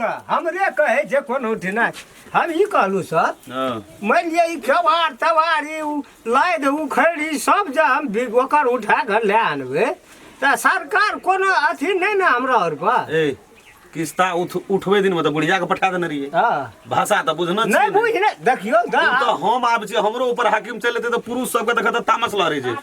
के हमरे कहै छै कोनो ठिना हम ई कहलहुँ सर। हँ। मानि लिअ ई केवाड़ तेवाड़ ई लादि उखड़ि ई सब जे हम ओकर उठा कऽ लए आनबै तऽ सरकार कोनो अथी नहि ने हमरा आर पर। ए किस्ता उठबै दिन में तऽ बुढ़िया के पठा देने रहियै। हाँ। भाषा तऽ बुझना नहीं छियै ने। बुझ नहीं देखियौ ओ तऽ हम आब छियै, हमरो ऊपर हाकिम चलि एतै तऽ पुरुष सबके देखत तऽ तामस लहरै छै।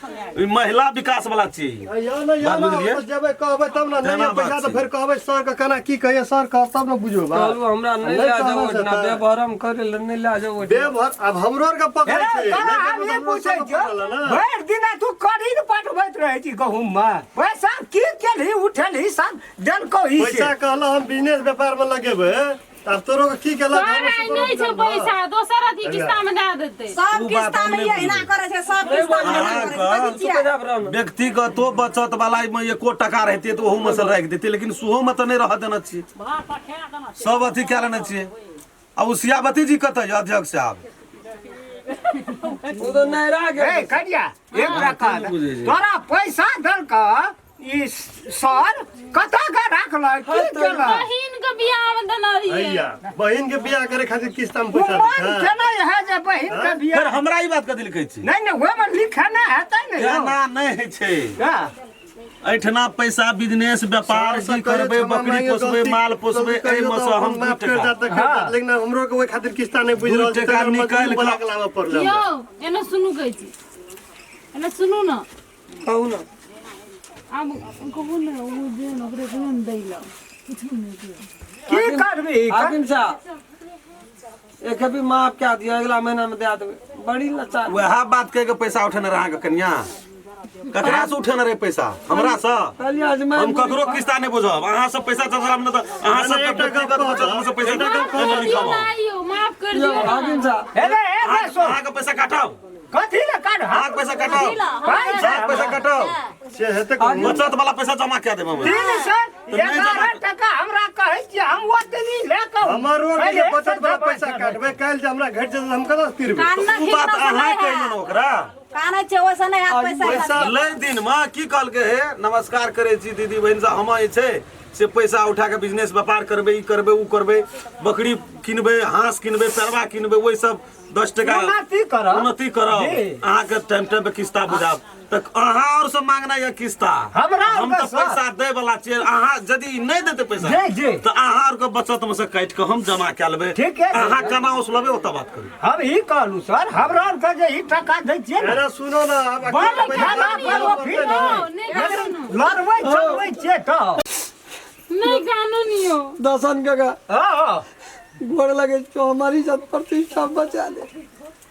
ई महिला विकास वाला छियै। यौ ने, यौ बात ने, बुझलियै? ओतऽ जेबै कहबै तब ने, नहि तेना यऽ पैसा बात तऽ छै। फेर कहबै सर के केना की कहिए सर कहब तब ने बुझबै बात। चलू हमरा नहि नहि लए जाउ कहलहुँ से ओहिठिना तऽ। बेभरम करे लए नहि लए जाउ ओहिठिना। बेभर आब हमरो आरके पकड़ै हे, छै। तोरा नहि हम जेबै ई तऽ हमरो पूछै सबके छियौ, पकड़ल ने। भरि दिना तू करी ने पटबैत रहै छी गहूँममे, पैसा की केलही उठेलही सब देलकौ ई से। पैसा कहलहुँ हम बिजनेस व्यापार में लगेबै तऽ आब तोरो के की केलक तोरा नहि छै पैसा दोसर अथी किस्ता में दए देतै। सब ओ बात किस्ता हम में नहि एहिना बुझबै। करै छै, सब किस्ता में एहिना करै छै। कथी छियै? चुप रहब ने। व्यक्तिगतो बचत वाला मे एको टका रहते तऽ ओहू मे से राखि देते, लेकिन सेहो मे तऽ नहि रहऽ देने छियै, सब अथी कए लेने छियै। आ ओ सियावती जी कतऽ यऽ अध्यक्ष साहब? ओ तऽ नैरा गेल। ए करिया एक टका नहि बुझै छै। तोरा पैसा देलकौ ई सर कतऽ के राखलक की केलक? बहिन के बियाह में देने रहियै। भैया बहिन के बियाह करे खातिर किस्ता में ओ पैसा मन दै छै। केना है जे बहिन के बियाह? फेर हमरा ई बात कथी लिखै छी? नहीं नहीं ओहिमे लिखेना हेतै ने यौ। केना नहि होइ छै। हाँ। एहिठिना पैसा बिजनेस व्यापार सर से की कहियो करबै, क्षमा बकरी मांगियो, पोसबै, गलती- माल पोसबै, गलती कहियो एहिमे तऽ से हम अपन दू माफ कर टका जात तऽ कर जात, लेकिन हमरो के ओहि खातिर किस्ता नहि बुझि दू रहल छै, टका तकर मजबूरी निकालि बना कऽ- के लाबऽ पड़लै हमरा। यौ एने सुनू कहै छी, एने सुनू ने। कहू ने। आब कहू ने ओ जे ने ओकरे कहियौ ने दै लए किछु नहि दियौ। की करबी? हाकिम साहब एक भी माफ कए दियौ, अगला महीना में दए देबै। बड़ी लाचार। वएह बात कहि के पैसा उठेने रहे अहाँके कनिया। ककरा से उठेने रहे पैसा? हमरा से? कहलियै अजमाइन हम ककरो किस्ता नहि बुझब। अहाँ सब पैसा चचरा में तऽ अहाँ सब के एकटा गप व्यक्तिगत कहब। बचत में से पैसा एकटा गप नहि माफ लिखब। दियौ ने यौ, माफ कर यौ दियौ ने। हाकिम साहब हे रे, हे रे, सुन। अहाँके पैसा काटब। कथी ले काट? अहाँके पैसा काटब, पैसा अहाँके पैसा काटब। से हेतै कहू। बचत वाला पैसा जमा कए देब हम। तीन सए तऽ नहि जमा 11 टका हमरा कहै छियै, हम ओतनी लए कऽ हमरो के पहिले जे बचत वाला जमा पैसा करबै। काटबै, काल्हि जे हमरा घटि जेतै तऽ हम कतऽ से तीरबै? कानना ओ बात खिचना से अहाँ नहि कहियौ ने हैत। ओकरा। कानै छै ओहिसँ नहि हैत पैसा। पैसा लै दिन मे की कहलकै, हे नमस्कार करै छी दीदी बहिन सब, हम जे छै से पैसा उठा के बिजनेस व्यापार करबै, ई करबै, ओ करबै, बकरी किनबै, हाँस किनबै, परवा किनबै, ओहि सब 10 टका उन्नति करब। उन्नति करब। जी। अहाँके टाइम टाइम पे किस्ता बुझाब तऽ अहाँ और सब मांगना यऽ किस्ता। हमरा हम आरके तऽ सर। पैसा दै वाला छियै। अहाँ यदि नहि देतै पैसा जी, जी। तऽ अहाँ आरके बचत में से काटि कऽ हम जमा कए लेबै। ठीक है। अहाँ केना उसलबै ओतऽ बात करू। हम ई कहलहुँ सर, हमरा आरके जे ई टका दै छियै ने, अरे सुनो ने, आब बड़ अकेले पहिले खाना बात पर करऽ ओ पड़तै फिर ने। यौ, नहि कानू। लड़बै चलबै छियै तऽ नहि कानू नियो। दसन काका। हँ हँ। गोर लगे छौ, हमर इज्जत प्रतिष्ठा बचा ले।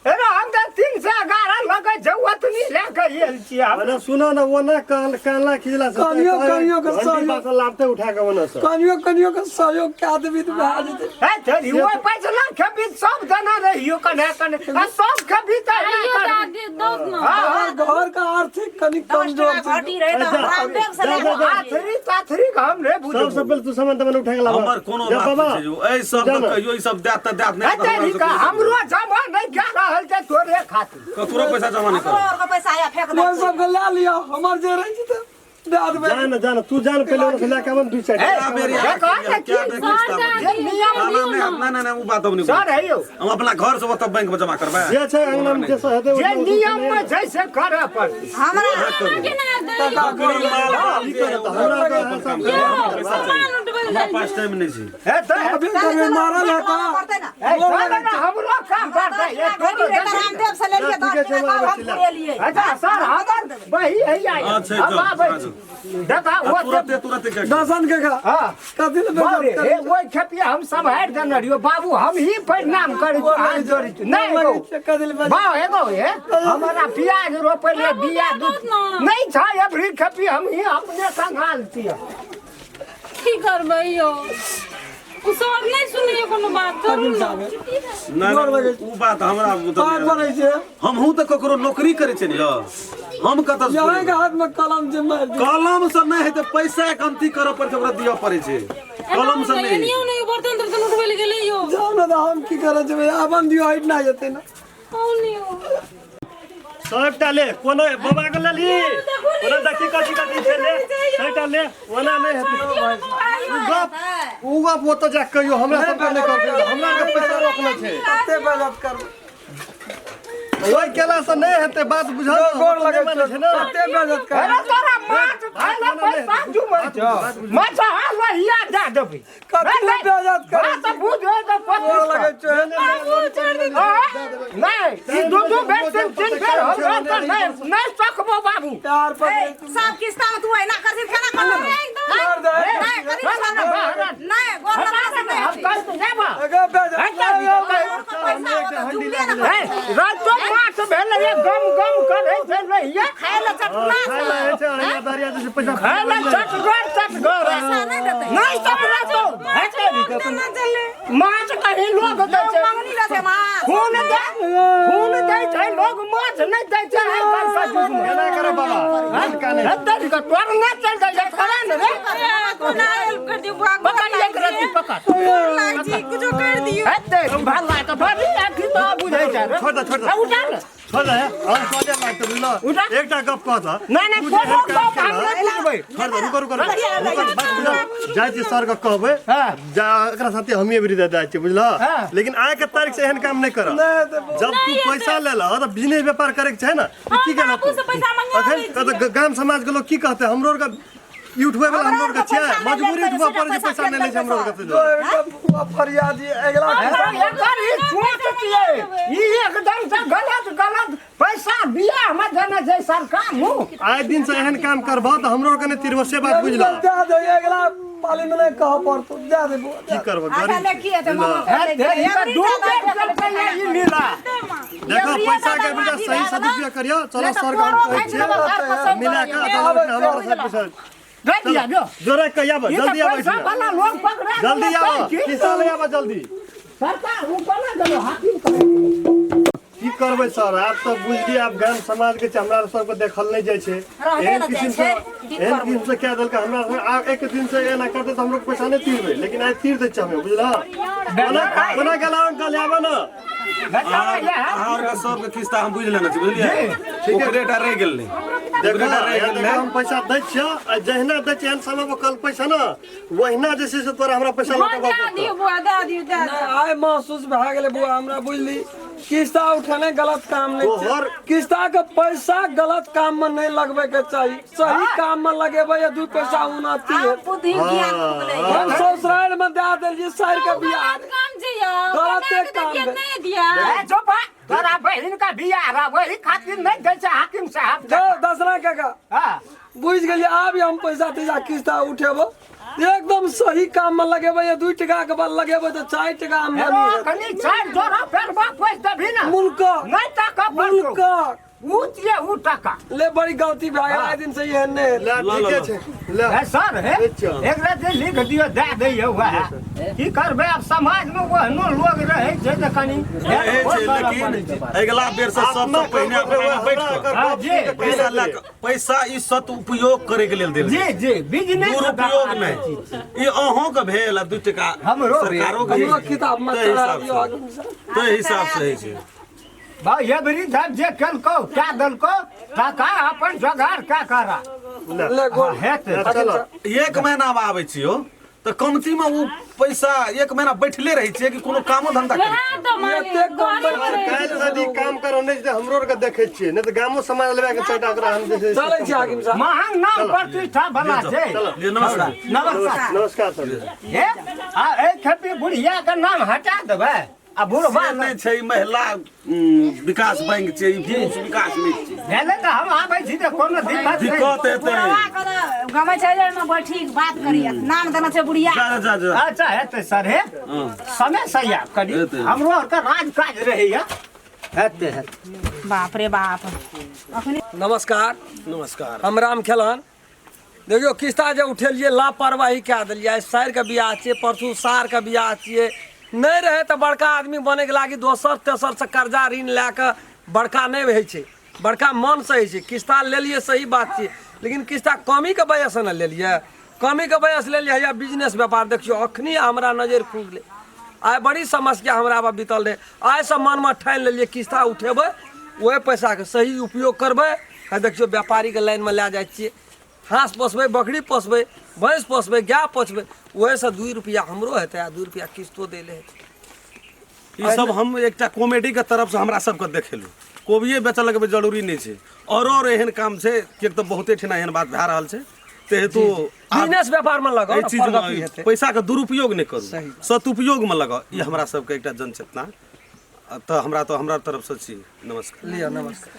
अरे हम तऽ 311 लगै छै ओतनी लए कऽ आयल छियै हम। अरे सुनो ने, वो ना कान कानला खिजला से कनियो कनियो के घंटी सहयोग। बासन लाबते उठा के ओने से। कनियो कनियो के सहयोग कए देबी तऽ भए जेतै। हे तेरी ओहि पैसला खेबी सब देना रहियो कने कने आ सब खेबी तऽ एना आइयो करबी। दए दे दौत ने। हँ हँ। हमर घर के आर्थिक कनि 10 कमजोर टका छै। घटी रहे तऽ हम रामदेव से जा, ले जा, जा। आथरी ताथरी के हम नहि सबसे बुझबो। पहिले तू सामान तमान उठा के लाबऽ। हमर कोनो जा बात बाबा। नहि छै यौ। एहि सब जा तऽ ने। कहियो ई सब देत तऽ देत, नहि हे तऽ हमरा तेरी से का कोनो हमरो जमा नहि कए रहल छै तोरे खातिर। ककरो पैसा जमा नहि हमरो करब। आरके पैसा आया फेंक दै ओहि छियै। सबके लए लिअ, हमर जे रहै छै तऽ दए देबै। जा ने, जा ने, तू जा ने पहिले ओने से लए के आबऽ ने दू चारि हे, टाका। बेरी देखो ने की क्या बेरी किस्ता सर, जे नियम ना ना दियौ नहि, ने। नहि नहि, ओ बात हम नहि सर बुझै। हे यौ, हम अपना घर से ओतऽ बैंक में जमा करबै। जे छै अंगना में जे सब हेतै जे ओतना नियम में छै से करऽ पड़तै। हमरा केना दै बकरी माल की करत हमरा के अहाँ सब यौ सामान उठबै हमरा लए पास टाइम नहि छै। हे तऽ अभी कभी मारल हेता। पड़तै ने। हे चल ने हमरो काम पड़तै। 10 टका घटी रहे तऽ रामदेव से लेलियै, ठीक 10 छै, टका आबै हम छी, ले। पुरेलियै। अच्छा सर हमर बही है अच्छा, हम जाउ, आबै जाउ। छी देखा आ ओ तुरते तुरते क्या दसन काका हाँ कथी लए बाबरे बेइज्जत हे करै ओहि खेपिया हम सम्हारि देने रहियो बाबू, हम ही परिणाम करै छी, हाथ जोड़ै छी नहि लगै एगो छै, कथी लए बेइज्जत? बा एगो हे हमरा प्याज रोपै ले बिया दूध नहि छै अबरी खेपी हम ही अपने संभाल छियै। की करबै यौ, ओ सर नहि सुनैए कोनो बात। चलू ने। नहि नहि, ओ बात हमरा पार पड़ै छै। हमहूँ तऽ ककरो नौकरी करै छियै ने यौ, हम कतऽ से यहीं के हाथ में कलम जे मारि दियौ। कलम से नहि हेतै, पैसा के अंती करऽ पड़ै छै, ओकरा दिअ पड़ै छै, कलम से नहि। एनियो नहि बर्तन तर्तन उठबै लए गेलै यौ। जाउ ने तऽ हम की करऽ जेबै, आबन दियौ, हटि ना जेतै ने। आउ ने यौ। सबटा ले कोनो बाबा के लेली ओना देखी कथी कथी छै ले सबटा ले ओना नहि हेतै उ गप उ गप ओतऽ जा कहियो हमरा सबके नहि कहबै हमरा के पैसा रोकने छै कते बेइज्जत करबै ओहि केला से नहि हेतै बात बुझल गोर लगै मानै छै ने कते बेइज्जत अरे करबै तोरा माछ खाय ले पैसा जुमै छौ माछ हाल लोहिया दए देबै कते बेइज्जत करै बात बुझ तऽ गोर लगै 25 छौ नहि ई दू दू बेर तीन तीन बेर हमरा तऽ नहि नहि सकबो बाबू प्यार पकड़ै सब किस्ता में तू ऐना करছিस केना करबै छोड़ दे नहीं करी नहीं गोर लगला से नहीं हम हेतै। कहि तऽ जाबा अगे बेइज्जत पैसा होता जुमले ना हे रातो माछ भेलै ये गम गम करै छै लोहिया खाय ले चटना खाय ला होइ छै अरिया दरिया जे छै पैसा खाय ले चटगर चटगर पैसा नहीं देतै नहीं सब रातो केना चले माछ कहीं लोग दै छै मंगनी रहतै माछ खून दै खून दै छै लोग माछ नहि दै छै आइ काल्हि के युगमे। एना करे बाबा हल्का नहि हे तोरी के तोर नहि चल जाइ थोड़ा ने रे कोना हेल्प कर दियो बुआ पकड़ एक रत्ती पकड़ गोर लाग छी कुछो कर दियो हे तेरी भला तऽ बड़ी आखी तऽ बुझै छै रे। छोड़ दे, छोड़ दे। आ, उठा ने छोड़ दे हम सोचे लागते बुझलो उठा। एकटा गप कह दह नहि नहि तू जे कोनो एहन काम गप हम केलह, नहि बुझबै छोड़ दे रुको रुको रुको रुको, बात बुझलो जाइ छी सर के कहबै हाँ। जा एकरा साथे हमी अबरी दे जाइ छी बुझलो हाँ। लेकिन आइ के तारीख से एहन काम नहि करब नहि तऽ जब तू पैसा लेलह तऽ बिजनेस व्यापार करे के छै ने ई की हाँ, केलह बाबू तू से पैसा मंगा अखन लै तऽ गाम समाज के लोग की कहते हमरो आर के ई उठबै वाला हमरो आर के पैसा छियै नहि मजबूरी लेतै, उठबऽ पड़ै छै पैसा पैसा नहि लै छै हमरो आर के दो एकटा फरियादी अगिला एकर ई सोच छियै ई एकदम से गलत गलत पैसा बियाह में देने छै सरकार मुँह आइ दिन से एहन काम करबह तऽ हमरो आर के नहि तिरबसे बात बुझलह दे दे अगिला पाली में नहीं कह पड़तो दे दे बुआ की करबह अच्छा गरीब ले की हेतै मामा हे तेरी के दू बेर चलतै ई लीला देखो पैसा के बिना सही सदुपयोग करियो चलो सर के हम कहै छियै मिला के अदालत में हमरा सब पैसा दे दिया जो जोरे के आबऽ ई तऽ जल्दी आबऽ पैसा वाला लोग पकड़ा जल्दी गेलै आबऽ की? किस्सा ले आबऽ जल्दी सरकार उ कोना गेलो हाकिम करे की करबै सर आब तऽ बुझलियै आब गाम समाज के छै हमरा सबके देखल नहि जाइ छै रहले एहन ने जाइ किसिम छै, से की एहन करबै? किसिम से कए देलकै हमरा सब आब एक दिन से एना करतै तऽ हमरो पैसा नहि तीरबै लेकिन आइ तीर दै छै हमे बुझलह कोना कोना गेला अंकल आबऽ ने अहाँ आरके सबके किस्ता हम बुझि लेने छी बुझलियै ओकरे टा रहि गेल नहि देखो ओकरे टा रहि यार गेल देखो नहि हम पैसा दै छियौ आ जहिना दै छियै एहन समय पर कल पैसा ने ओहिना जे छै से तोरा हमरा पैसा हाँ लौटबऽ दए पड़तौ दियो बुआ दए दियो दए दियो आइ महसूस भए गेलै बुआ हमरा बुझली किस्ता उठेनाइ गलत काम नहि छै तोहर- किस्ता के पैसा गलत काम में नहीं लगबे के चाही सही काम में लगेबै या दू पैसा उन्नति आब हेतै बुद्धि ज्ञान खुगलै हम ससुराल में दए देलियै साइर के बियाह गलत काम छै यौ गलते बना के काम देखिए भेल। नहि दिया ए चुप तोरा बहिन का बियाह रह वही खातिर नहीं दै छै हाकिम साहब जाओ दसरा काका हाँ बुझि गेलियै आब हम पैसा तैसा किस्ता उठेबो एकदम सही काम में लगेबै या 2 टका के बल लगेबै तऽ 4 टका आमदनी हेलो हेतै। कनी चार जोड़ा पेरबा पैस देबही ना मुल्क नहीं टका पड़तौ मुल्क ऊ छियै ऊ टका ले बड़ी गलती भए गेल आइ दिन से एहन नहि हेतै। ले ठीके छै ले हे सर हे अच्छा। एक रात लिख दियो दए दैयौ वएह की करबै आब समाजमे ओहनो लोग रहै छै तऽ कनी रहै छै लेकिन अगिला बेर से सबसँ पहिने अपना बैठ कऽ हाँ, जी। पैसा लए कऽ पैसा ई सदुपयोग करे के लेल देल जी जी बिजनेस दुरुपयोग नहि ई अहूँ के भेल आ 2 टका हमरो भेल। सरकारो के हमरो किताब में ताहि चढ़ा हिसाब दियौ से हाकिम साहब। ताहि हिसाब से होइ छै भाई एवरी साहब जे केलकौ क्या देलकौ टका अपन जोगाड़ क्या करा ले गोल हेतै चलो एक महीना मे आबै छी हो तऽ कमती मे ओ पैसा एक महीना बैठले रहै छियै कि कोनो कामो धंधा करै वएह तऽ मालिक एतेक कम घरे पैसा पर काल्हि यदि काम करऽ नहि छै हमरो आरके देखै छियै नहि तऽ गामो समाज लेबे के चारिटा ओकरा हम जे छै से चलै छी हाकिम साहब महंग नाम प्रतिष्ठा भला छै छियै? नमस्कार नमस्कार नमस्कार सर हे आ एक खेपी बुढ़िया के नाम हटा देबै आ बुढ़वा से नहि छै ई महिला विकास बैंक छै ई पुरुष विकास नहि छै भेलै तऽ हम आबै छी तऽ कोनो दिक्कत नहि दिक्कत हेतै बुढ़वा के तऽ गमै छै जे एहिमे बैठी बात करिए नाम देने छै बुढ़िया जा जा जा अच्छा हेतै सर हे समय सही आब कनि हेतै। हमरो आरके राज काज रहैया हेतै हेतै बाप रे बाप अखनी नमस्कार नमस्कार हम राम खेलन देखियौ किस्ता जे उठेलियै लापरवाही कए देलियै आइ साइरके बियाह छियै परसू सारके बियाह छियै नहि रहै तऽ बड़का आदमी बनैके लागी दोसर तेसरसँ कर्जा ऋण लए कऽ बड़का नहि होइ छै बड़का मनसँ होइ छै किस्ता लेलियै सही बात छियै लेकिन किस्ता कमीके वजहसँ ने लेलियै कमीके वजहसँ लेलियै हैया बिजनेस व्यापार देखियौ अखनी हमरा नजरि खुललै आइ बड़ी समस्या हमरा पर बीतल रहै आइसँ मनमे ठानि लेलियै किस्ता उठेबै ओहि पैसाके सही उपयोग करबै। आ देखियौ व्यापारीके लाइनमे लए जाइ छियै, हाँस पोसबै, बकरी पोसबै, भैंस पोसबै, गाय पोसबै, ओहिसँ 2 रुपैआ हमरो हेतै आ 2 रुपैआ किस्तो दै लए हेतै। ई सब हम एकटा कॉमेडी के तरफ से हमरा सबके देखेलू। कोबिये बेचऽ लगबै जरूरी नहि छै, औरो और एहन काम छै, किएक तऽ बहुते ठिना एहन बात भए रहल छै। ते हेतु बिजनेस व्यापार में लगाओ एहि ने, चीज में प्रगति हेतै। पैसा के दुरुपयोग नहि करू, सही बात। सदुपयोग में लगाओ। ई हमरा सबके एकटा जनचेतना तऽ हमरा तरफ से छी। नमस्कार। लिअ, नमस्कार।